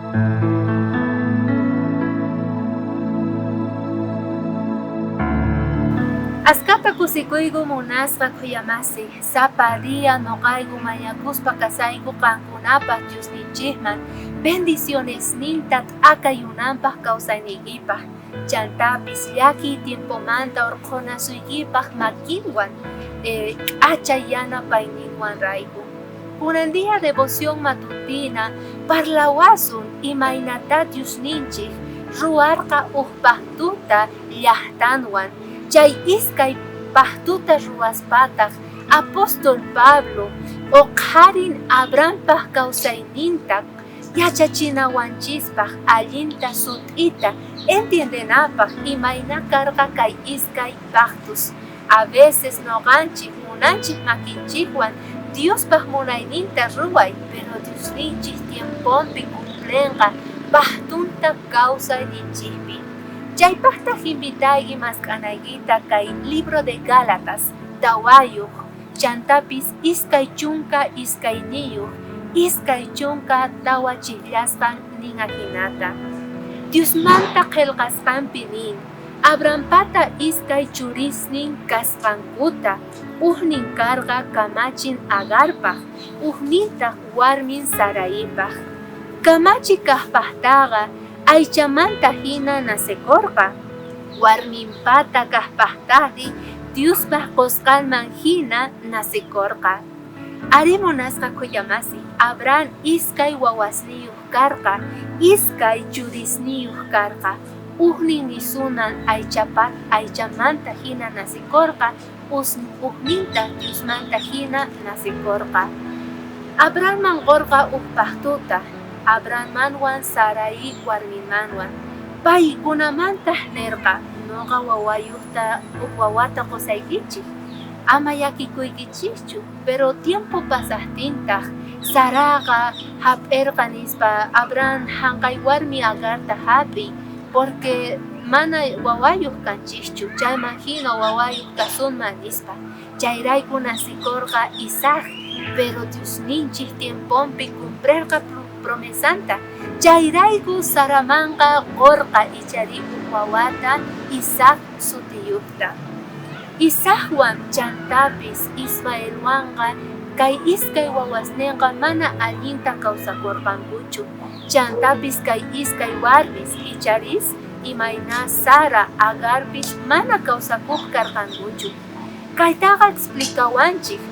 Askata kusikuyku munasqa khuyamasi, sapa día noqayku mañakuspa kasayku qankunapaj Diosninchejman bendicionesninta t'akayunanpaj kawsayniykipaj, chantapis llakiy tiempomanta orqhonasuykipaj makinwan k'acha yanapayninwanrayku. Kunan día devoción matutina parlawasun imaynatá Diosninchej ruwarqa uj pactota llajtanwan. Chay iskay pactota ruwaspataj apóstol Pablo oqharin Abrahampaj kawsayninta yachachinawanchispaj allinta sut'ita entiendenapaj imayna karqa kay iskay pactos. A veces noqanchej munanchej makinchejwan Diospaj munayninta ruway, pero Diosninchej tiemponpi cumplenqa pactonta kawsayninchejpi. Chaypajtaj invitayki mask'anaykita kay libro de Gálatas tawayoj, chantapis 22, 24 chijllasqan nin ajinata. Diosmanta qhelqasqanpi nin, Abrahampata iskay churisnin kasqankuta, ujnin karqa kamachin Agarpaj, ujnintaj warmin Saraipaj. Kamachi kajpajtaqa aychamanta jina nacekorqa, warminpata kajpajtajri Diospaj qosqanman jina nacekorqa. Arí munasqa khuyamasi, Abraham iskay wawasniyoj karqa, iskay churisniyoj karqa. Ujnin nisunan aychamanta jina nacekorqa, ujnintaj Diosmanta jina nacekorqa. Abrahamman qorqa uj pactota, Abrahammanwan Sarai warminmanwan. Paykunamantaj nerqa, Noqa wawayojta uj wawata qosaykichej, ama llakikuykichejchu. Pero tiempo pasajtintaj Saraqa jap'erqa nispa, Abraham janqay warmi Agarta jap'iy, porque mana wawayoj kanchejchu, chayman jina wawayoj kasunman nispa. Chayrayku nacikorqa Isaac, pero Diosninchej tiemponpi cumprerqa promesanta. Chayrayku Saramanqa qorqa icharí uj wawata Isaac sutiyojta. Isaacwan chantapis Ismaelwanqa kay iskay wawasnenqa mana allinta kawsakorqankuchu. Chantapis kay iskay warmis icharis imayná Sara, Agarpis mana kawsakoj karqankuchu. Kaytaqa explicawanchej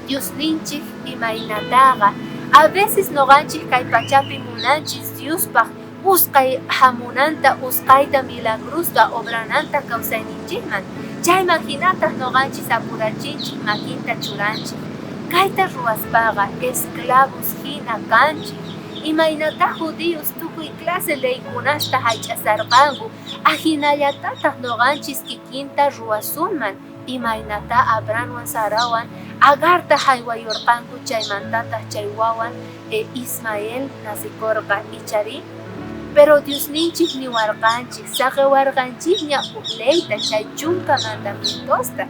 Diosninchej imaynataqa. A veces noqanchej kay pachapi munanchis Diospaj usqhay jamunanta, usqhayta milagrosta obrananta kawsayninchejman. Chayman jinataj noqanchis apurachinchej makinta churanchej. Kayta ruwaspaqa esclavos jina kanchej. Imaynatá judíos tukuy clase leykunasta jallch'asarqanku, ajinallatataj noqanchis kikinta ruwasunman. Imaynatá Abrahamwan Sarawan Agarta jaywayorqanku, chaymantataj chay wawan Ismael nacekorqa, icharí? Pero Diosninchej niwarqanchej, saqewarqanchejña uj leyta, chay chunka mandamientosta,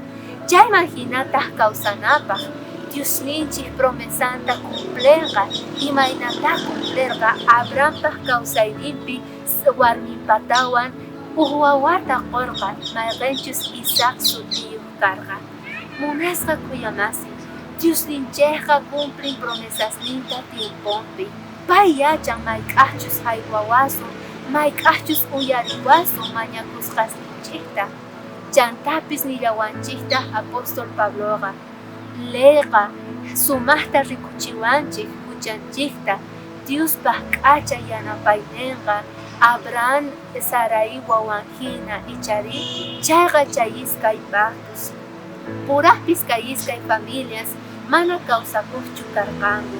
chayman jinataj kawsanapaj. Diosninchej promesanta cumplenqa, imaynatá cumplerqa Abrahampaj kawsayninpi warminpatawan uj wawata qorqa, mayqenchus Isaac sutiyoj karqa. Munasqa khuyamasi, Diosninchejqa cumplin promesasninta tiemponpi. Pay yachan mayk'ajchus jaywawasun, mayk'ajchus uyariwasun mañakusqasninchejta. Chantapis nillawanchejtaj apóstol Pabloqa, Leyqa sumajta rikuchiwanchej juchanchejta, Diospaj k'acha yanapaynenqa Abraham Sarai wawan jina, icharí? Chayqa chay iskay pactos. Purajpis kay iskay familias mana kawsakojchu karqanku.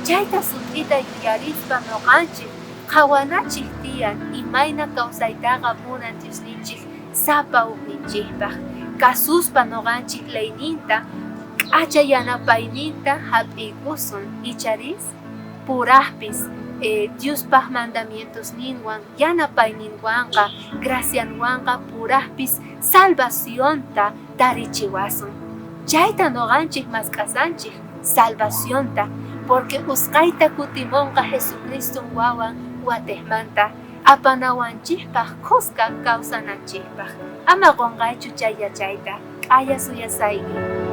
Chayta sut'ita yuyarispa noqanchej qhawanachej tiyan imayna kawsaytaqa munan Diosninchej sapa ujninchejpaj. Kasuspa noqanchej leyninta, k'acha yanapayninta jap'iykusun, icharis? Purajpis Diospaj mandamientosninwan, yanapayninwanqa, gracianwanqa purajpis salvacionta tarichiwasun. Chayta noqanchej mask'asanchej, salvacionta, porque usqhayta kutimonqa Jesucriston wawan Watejmanta apanawanchejpaj khuska kausananchejpaj. Ama qonqaychu chay yachayta. Q'aya suyasayki.